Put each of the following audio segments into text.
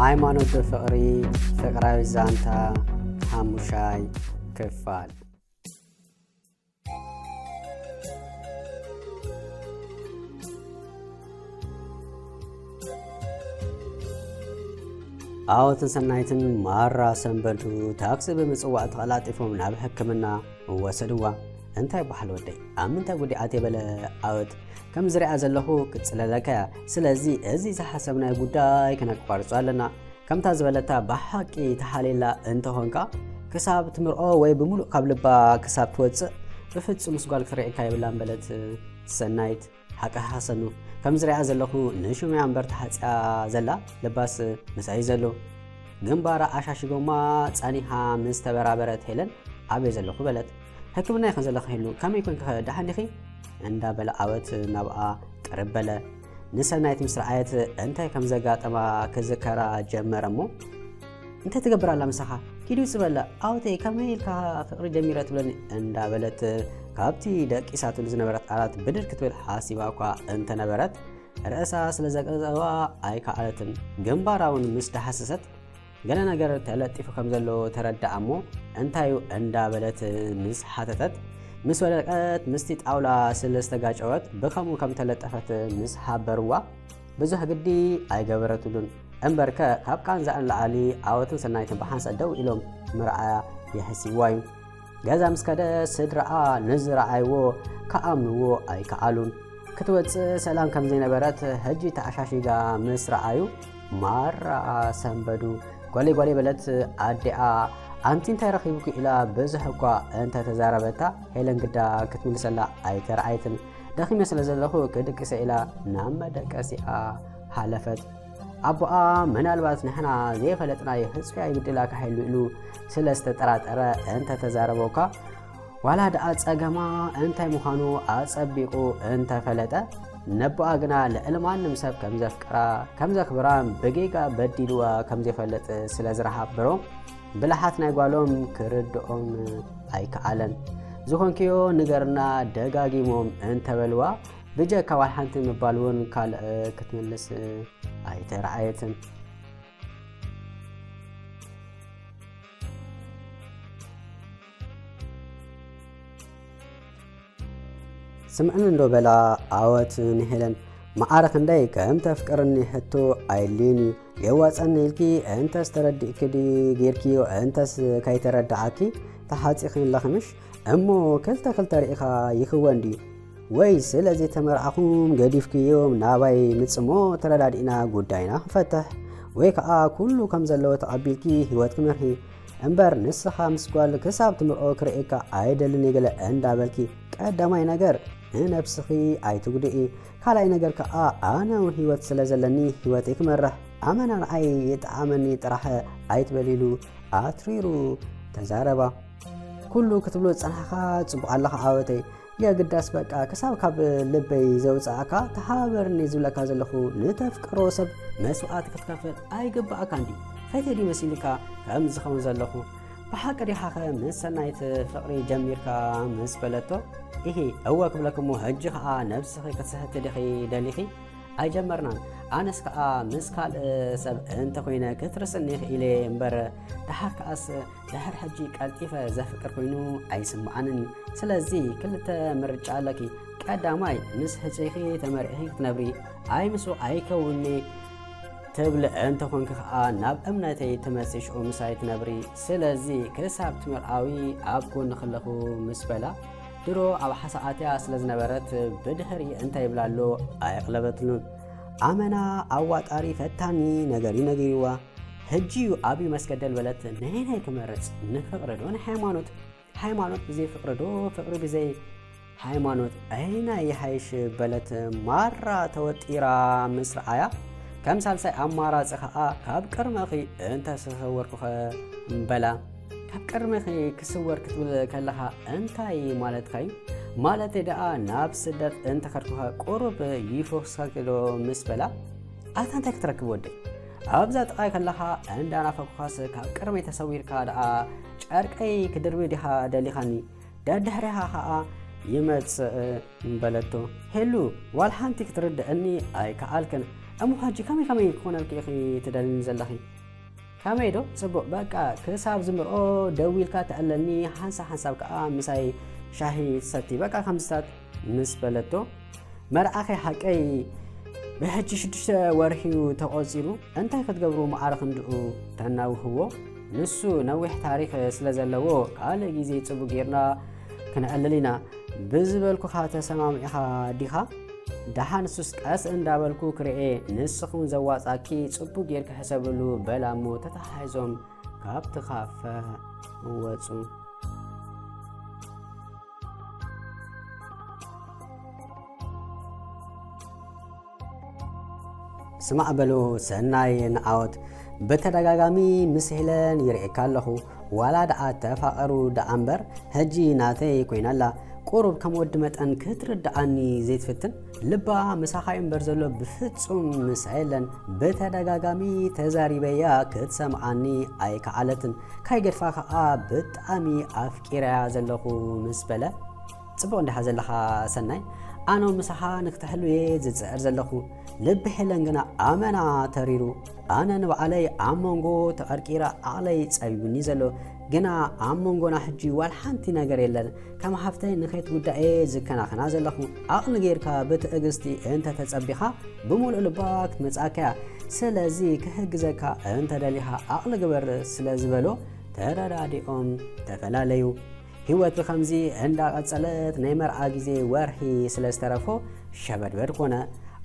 ሃይማኖት ብፍቕሪ፣ ፍቕራዊ ዛንታ፣ ሓሙሻይ ክፋል። ኣወትን ሰናይትን ማራ ሰንበዱ ታክሲ ብምጽዋዕ ተቐላጢፎም ናብ ሕክምና ወሰድዋ። እንታይ በሃል ወደይ፣ ኣብ ምንታይ ጉዳይ ኣትየ በለ ኣወት። ከም ዝሪኣ ዘለኹ ክጽለለካ እያ። ስለዚ እዚ ዝሓሰብናዮ ጉዳይ ክነቋርጾ ኣለና። ከምታ ዝበለታ ብሓቂ ተሓልየላ እንተኾንካ፣ ክሳብ ትምርዖ ወይ ብምሉእ ካብ ልባ ክሳብ ትወጽእ፣ ብፍጹም ምስ ጓል ክትርኤካ የብላን በለት ሰናይት። ሓቂ ሓሰኑ፣ ከም ዝሪኣ ዘለኹ ንሽሙያ እምበር ተሓጽያ ዘላ፣ ልባስ ምሳይ ዘሎ። ግንባራ ኣሻሺጎማ ጸኒሓ ምስ ተበራበረት ሄለን፣ ኣበይ ዘለኹ በለት። ሕክምና ኢኺ ዘለኺ ሄሉ፣ ከመይ ኮንኪ ኸ ደሓን ዲኺ? እንዳበለ ኣወት ናብኣ ቅርብ በለ። ንሰናይት ምስ ረኣየት እንታይ ከም ዘጋጠማ ክዝከራ ጀመረ እሞ፣ እንታይ ትገብር ኣላ ምሳኻ? ኪድ ውጽእ በላ። ኣወተይ ከመይ ኢልካ ፍቕሪ ጀሚረ ትብለኒ? እንዳበለት ካብቲ ደቂሳትሉ ዝነበረት ዓራት ብድድ ክትብል ሓሲባ እኳ እንተነበረት፣ ርእሳ ስለ ዘቀዘዋ ኣይከኣለትን። ግንባራ እውን ምስ ዳሃሰሰት፣ ገለ ነገር ተለጢፉ ከም ዘሎ ተረድኣ እሞ፣ እንታዩ እንዳበለት ምስ ሓተተት፣ ምስ ወደቀት ምስቲ ጣውላ ስለ ዝተጋጨወት ብኸምኡ ከም ተለጠፈት ምስ ሓበርዋ፣ ብዙሕ ግዲ ኣይገበረትሉን። እምበርከ ካብ ቃንዛኣ ንላዕሊ ኣወትን ሰናይትን ብሓንሳእ ደው ኢሎም ምርኣያ የሕሲብዋ እዩ። ገዛ ምስ ከደ ስድራኣ ንዝረኣይዎ ክኣምንዎ ኣይከኣሉን። ክትወጽእ ሰላም ከም ዘይነበረት ሕጂ ተኣሻሺጋ ምስ ረኣዩ ማራ ሰንበዱ። ጓለይ ጓለይ በለት ኣዲኣ። ኣንቲ እንታይ ረኺቡኪ ኢላ ብዙሕ እኳ እንተተዛረበታ ሄለን ግዳ ክትምልሰላ ኣይተረኣየትን። ደኺመ ስለ ዘለኹ ክድቅሰ ኢላ ናብ መደቀሲኣ ሓለፈት። ኣቦኣ ምናልባት ንሕና ዘይፈለጥናዮ ህጹይ ኣይብድላካ ሄሉ ኢሉ ስለ ዝተጠራጠረ እንተተዛረበ እኳ ዋላ ደኣ ጸገማ እንታይ ምዃኑ ኣጸቢቑ እንተፈለጠ፣ ነቦኣ ግና ልዕሊ ማንም ሰብ ከም ዘፍቅራ፣ ከም ዘኽብራን ብጌጋ በዲልዋ ከም ዘይፈልጥ ስለ ዝረሓበሮ፣ ብልሓት ናይ ጓሎም ክርድኦም ኣይከኣለን። ዝኾንክዮ ንገርና ደጋጊሞም እንተበልዋ፣ ብጀካ ዋላ ሓንቲ ምባል እውን ካልእ ክትምልስ ኣይተረኣየትን። ስምዕኒ እንዶ በላ ኣወት ንሄለን፣ መዓረ ክንደይ ከም ተፍቅርኒ ሕቶ ኣየድልዮን እዩ። የዋጸኒ ኢልኪ እንተስ ተረዲእኪ ድዩ ጌርክዮ፣ እንተስ ከይተረድኣኪ ተሓጺኺ ኣለኺ ምሽ? እሞ ክልተ ክልተ ርኢኻ ይኽወን ድዩ? ወይ ስለ ዘይተመርዓኹም ገዲፍክዮም ናባይ ምጽሞ ተረዳዲእና ጉዳይና ክንፈትሕ፣ ወይ ከኣ ኩሉ ከም ዘለዎ ተቐቢልኪ ህይወት ክመርሒ። እምበር ንስኻ ምስ ጓል ክሳብ ትምርዖ ክርእየካ ኣይደልን እየ ገለ እንዳበልኪ፣ ቀዳማይ ነገር ንነብስኺ ኣይትጉድኢ። ካልኣይ ነገር ከኣ ኣነ እውን ህይወት ስለ ዘለኒ ህይወተይ ክመርሕ፣ ኣመና ንዓይ ይጥዓመኒ ጥራሕ ኣይትበል ኢሉ ኣትሪሩ ተዛረባ። ኩሉ ክትብሎ ዝጸናሕካ ጽቡቕ ኣለኻ ዓወተይ። የግዳስ በቃ ክሳብ ካብ ልበይ ዘውጽኣካ ተሓባበርኒ ዝብለካ ዘለኹ፣ ንተፍቅሮ ሰብ መስዋዕቲ ክትከፍል ኣይግብኣካን ድዩ? ፈትየ ድዩ መሲልካ ከምዚ ዝኸውን ዘለኹ? ብሓቂ ዲኻኸ ምስ ሰናይት ፍቕሪ ጀሚርካ ምስ በለቶ፣ ኢሂ እወ ክብለኪ እሞ ሕጂ ኸኣ ነብስኺ ክትስሕቲ ዲኺ ደሊኺ? ኣይጀመርናን። ኣነስ ከኣ ምስ ካልእ ሰብ እንተኾይነ ክትርስኒ ኢኺ ኢለ እምበር፣ ደሓር ከኣስ ድሕሪ ሕጂ ቀልጢፈ ዘፍቅር ኮይኑ ኣይስምዓንን እዩ። ስለዚ ክልተ ምርጫ ኣለኪ። ቀዳማይ ምስ ሕጽይኺ ተመርዒኺ ክትነብሪ፣ ኣይ ምስኡ ኣይከውንኒ ትብሊ እንተኾንኪ ከኣ ናብ እምነተይ ትመጺ ሽዑ ምሳይ ትነብሪ። ስለዚ ክሳብ ትምርዓዊ ኣብ ጎንኺ ኣለኹ ምስ በላ፣ ድሮ ኣብ ሓሳኣትያ ስለ ዝነበረት ብድሕሪ እንታይ ይብላ ኣሎ ኣየቕለበትሉን። ኣመና ኣዋጣሪ ፈታኒ ነገር እዩ ነጊርዋ። ሕጂ እዩ ኣብዩ መስገደል በለት። ነየናይ ክመርጽ? ንፍቕሪ ዶ ንሃይማኖት? ሃይማኖት ብዘይ ፍቕሪ ዶ ፍቕሪ ብዘይ ሃይማኖት? ኣየናይ ይሓይሽ በለት ማራ ተወጢራ ምስ ረኣያ። ከም ሳልሳይ ኣማራጺ ኸኣ ካብ ቅድመኺ እንተስወርኩኸ በላ። ካብ ቅድመኺ ክስወር ክትብል ከለኻ እንታይ ማለትካ እዩ? ማለተይ ደኣ ናብ ስደት እንተኸድኩኸ ቁሩብ ይፈኩሰኪ ዶ ምስ በላ። ኣታ እንታይ ክትረክብ ወደይ? ኣብዛ ጥቓይ ከለኻ እንዳናፈኩኻስ ካብ ቅድመይ ተሰዊርካ ደኣ ጨርቀይ ክድርቢ ዲኻ ደሊኻኒ? ደድሕሪኻ ኸኣ ይመጽእ በለቶ። ሄሉ ዋላ ሓንቲ ክትርድእኒ ኣይከኣልክን። እሞ ሕጂ ከመይ ከመይ ክኾነልኪ ኢኺ ትደልኒ ዘለኺ? ከመይ ዶ? ጽቡቕ፣ በቃ ክሳብ ዝምርኦ ደዊልካ ተዕለኒ፣ ሓንሳብ ሓንሳብ ከኣ ምሳይ ሻሂ ትሰቲ፣ በቃ ከምዝታት ምስ በለቶ፣ መርዓኺ ሓቀይ ብሕጂ ሽዱሽተ ወርሒ እዩ ተቖጺሩ፣ እንታይ ክትገብሩ መዓረ ክንድኡ ተናውህዎ? ንሱ ነዊሕ ታሪኽ ስለ ዘለዎ ካልእ ግዜ ጽቡቕ ጌርና ክነዕልል ኢና። ብዝበልኩኻ ተሰማሚዕኻ ዲኻ? ደሓን ንሱስ ቀስ እንዳበልኩ ክርኤ፣ ንስኺ እውን ዘዋጻኪ ጽቡቕ ጌርኪ ሕሰብሉ በላ እሞ ተተሓሒዞም ካብቲ ካፈ ወጹ። ስማዕ በሉ ሰናይ ንዓወት፣ ብተደጋጋሚ ምስ ሄለን ይርእየካ ኣለኹ። ዋላ ደኣ ተፋቐሩ ደኣ እምበር፣ ሕጂ ናተይ ኮይና ኣላ። ቁሩብ ከም ወዲ መጠን ክትርድኣኒ ዘይትፍትን? ልባ ምሳኻ እዩ እምበር ዘሎ፣ ብፍጹም ምሳ የለን። ብተደጋጋሚ ተዛሪበያ ክትሰምዓኒ ኣይከኣለትን። ካይገድፋ ከኣ ብጣዕሚ ኣፍቂረያ ዘለኹ ምስ በለ፣ ጽቡቕ እንዲኻ ዘለኻ ሰናይ፣ ኣነ ምሳኻ ንክትሕሉ እየ ዝጽዕር ዘለኹ። ልቢ ሄለን ግና ኣመና ተሪሩ። ኣነ ንባዕለይ ኣብ መንጎ ተቐርቂረ ዓቕለይ ጸቢቡኒ ዘሎ። ግና ኣብ መንጎና ሕጂ ዋላ ሓንቲ ነገር የለን። ከም ሓፍተይ ንኸይትጉዳእ እየ ዝከናኸና ዘለኹ። ዓቕሊ ጌርካ ብትዕግስቲ እንተ ተጸቢኻ ብምሉእ ልባ ክትመጽኣካ እያ። ስለዚ ክሕግዘካ እንተ ደሊኻ ዓቕሊ ግበር ስለ ዝበሎ ተረዳዲኦም ተፈላለዩ። ህይወት ብኸምዚ እንዳቐጸለት ናይ መርዓ ግዜ ወርሒ ስለ ዝተረፎ ሸበድበድ ኮነ።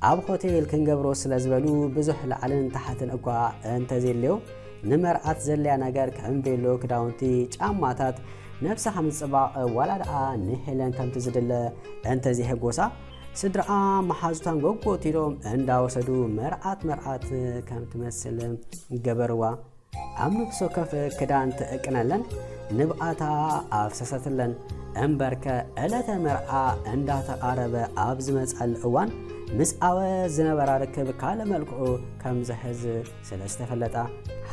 ኣብ ሆቴል ክንገብሮ ስለ ዝበሉ ብዙሕ ላዕልን ታሕትን እኳ እንተዘየለዮ ንመርዓት ዘድልያ ነገር ከም ቤሎ፣ ክዳውንቲ፣ ጫማታት፣ ነብስኻ ምጽባቕ ዋላ ደኣ ንሄለን ከምቲ ዝድለ እንተዘይሕጎሳ ስድራኣ መሓዙታን ጎጎት ኢሎም እንዳወሰዱ መርዓት መርዓት ከም ትመስል ገበርዋ። ኣብ ነፍሲ ወከፍ ክዳን ትእቅነለን ንብኣታ ኣፍሰሰትለን። እምበርከ ዕለተ መርዓ እንዳተቓረበ ኣብ ዝመጻሉ እዋን ምስ ዓወት ዝነበራ ርክብ ካልእ መልክዑ ከም ዝሕዝ ስለ ዝተፈለጣ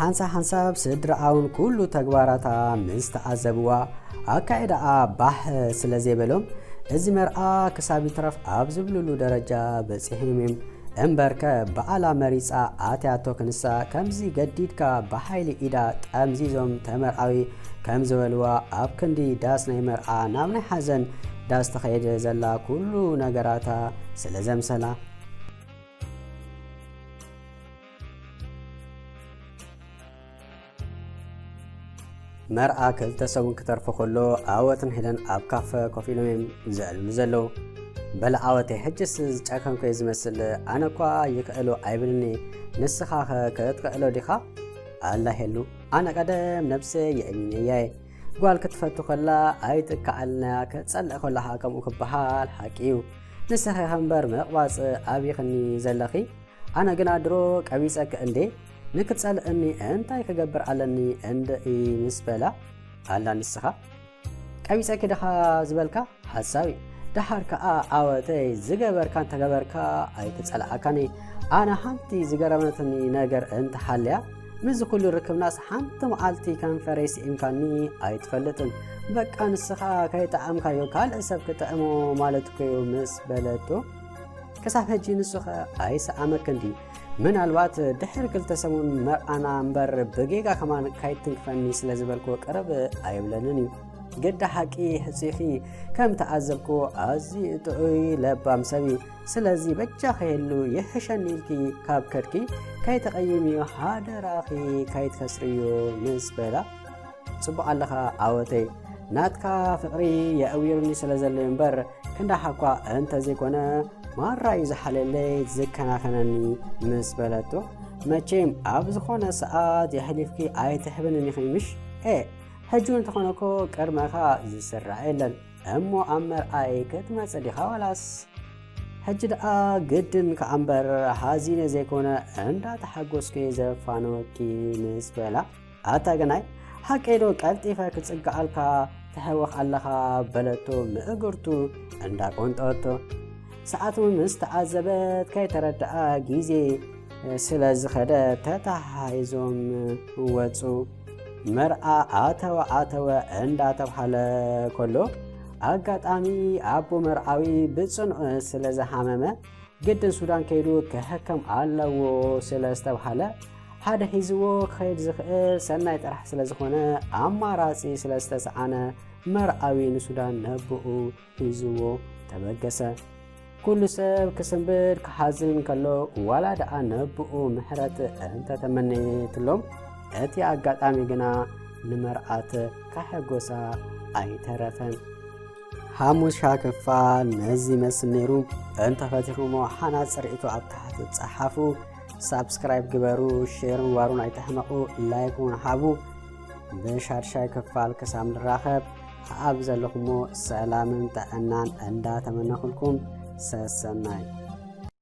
ሓንሳብ ሓንሳብ ስድራኣ እውን ኩሉ ተግባራታ ምስ ተዓዘብዋ ኣካይዳኣ ባህ ስለ ዘይበሎም እዚ መርዓ ክሳብ ይትረፍ ኣብ ዝብልሉ ደረጃ በጺሖም እዮም። እምበርከ ባዕላ መሪጻ ኣትያቶ ክንሳ ከምዚ ገዲድካ ብሓይሊ ኢዳ ጠምዚዞም ተመርዓዊ ከም ዝበልዋ ኣብ ክንዲ ዳስ ናይ መርዓ ናብ ናይ ሓዘን ዳስ ተኸይደ ዘላ ኩሉ ነገራታ ስለ ዘምሰላ። መርዓ ክልተ ሰሙን ክተርፎ ከሎ ዓወትን ሄለን ኣብ ካፈ ኮፍ ኢሎም እዮም ዘዕልሉ ዘለዉ። በለ ዓወተይ፣ ሕጅስ ዝጨከንኩ እየ ዝመስል፣ ኣነ እኳ ይክእሎ ኣይብልን እየ፣ ንስኻኸ ክትክእሎ ዲኻ? ኣላ ሄሉ፣ ኣነ ቀደም ነብሰይ የእሚነያ እየ። ጓል ክትፈቱ ከላ ኣይትከኣልን እያ፣ ክትጸልእ ከላ ኸኣ ከምኡ ክበሃል ሓቂ እዩ። ንስኺ ኸ እምበር ምቕባጽ ኣብይኽኒ ዘለኺ? ኣነ ግና ድሮ ቀቢጸኪ እንዴ፣ ንክትጸልእኒ እንታይ ክገብር ኣለኒ እንድዒ ምስ በላ፣ ኣላ ንስኻ ቀቢጸኪ ድኻ ዝበልካ ሓሳዊ፣ ደሓር ከኣ ዓወተይ ዝገበርካ እንተገበርካ ኣይትጸልኣካኒ። ኣነ ሓንቲ ዝገረመትኒ ነገር እንተሃልያ፣ ምስዚ ኩሉ ርክብናስ ሓንቲ መዓልቲ ከንፈረይ ስኢምካኒ ኣይትፈልጥን። በቃ ንስኻ ከይጠዓምካዮ ካልእ ሰብ ክጥዕሞ ማለት እኮ እዩ ምስ በለቶ፣ ክሳብ ሕጂ ንሱ ኸ ኣይሰኣመክን ድዩ? ምናልባት ድሕሪ ክልተ ሰሙን መርዓና እምበር ብጌጋ ከማን ካይትንክፈኒ ስለ ዝበልክዎ ቅርብ ኣይብለንን እዩ። ግዳ ሓቂ ሕጺኺ ከም ተዓዘብክዎ ኣዝዩ ጥዑይ ለባም ሰብ እዩ። ስለዚ በጃኺ ሄሉ ይሕሸኒ ኢልኪ ካብ ከድኪ ከይተቐይምዮ ሓደራኺ ካይትከስርዮ ምስ በላ ጽቡቕ ኣለኻ ዓወተይ። ናትካ ፍቕሪ የዕዊሩኒ ስለ ዘሎ እምበር፣ ክንዳኻ እኳ እንተዘይኮነ፣ ማራ እዩ ዝሓልየለይ፣ ዝከናኸነኒ ምስ በለቶ፣ መቸም ኣብ ዝኾነ ሰዓት የሕሊፍኪ ኣይትሕብንን ኢኺ ምሽ? ኤ፣ ሕጂ እውን እንተኾነ እኮ ቅድመኻ ዝስራዕ የለን። እሞ ኣብ መርዓይ ክትመጽእ ዲኻ ዋላስ? ሕጂ ደኣ ግድን ከኣ እምበር፣ ሓዚነ ዘይኮነ እንዳተሓጎስኩ እየ ዘፋንወኪ ምስ በላ፣ ኣታ ግናይ፣ ሓቀይ ዶ ቀልጢፈ ክጽግዓልካ ትሕውኽ ኣለኻ? በለቶ ምእግርቱ እንዳቆንጠወቶ። ሰዓት እውን ምስ ተዓዘበት ከይተረድኣ ግዜ ስለ ዝኸደ ተተሓሒዞም ወጹ። መርዓ ኣተወ ኣተወ እንዳተብሃለ ከሎ ኣጋጣሚ ኣቦ መርዓዊ ብጽኑዕ ስለ ዝሓመመ ግድን ሱዳን ከይዱ ክሕከም ኣለዎ ስለ ዝተብሃለ፣ ሓደ ሒዝዎ ክኸይድ ዝኽእል ሰናይ ጥራሕ ስለ ዝኾነ፣ ኣማራጺ ስለ ዝተሰኣነ፣ መርዓዊ ንሱዳን ነብኡ ሒዝዎ ተበገሰ። ኩሉ ሰብ ክስንብድ ክሓዝን ከሎ፣ ዋላ ደኣ ነብኡ ምሕረት እንተተመነየትሎም፣ እቲ ኣጋጣሚ ግና ንመርዓት ከሐጎሳ ኣይተረፈን። ሓሙሻ ክፋል ነዚ ይመስል ነይሩ። እንተፈቲኹሞ ሓናፂ ርእይቶ ኣብ ታሕቲ ጸሓፉ። ሳብስክራይብ ግበሩ፣ ሼርን ዋሩን ኣይትሕመቑ፣ ላይክ እውን ሓቡ። ብሻድሻይ ክፋል ክሳብ ንራኸብ፣ ኣብ ዘለኹሞ ሰላምን ጥዕናን እንዳተመነኹልኩም፣ ሰሰናይ።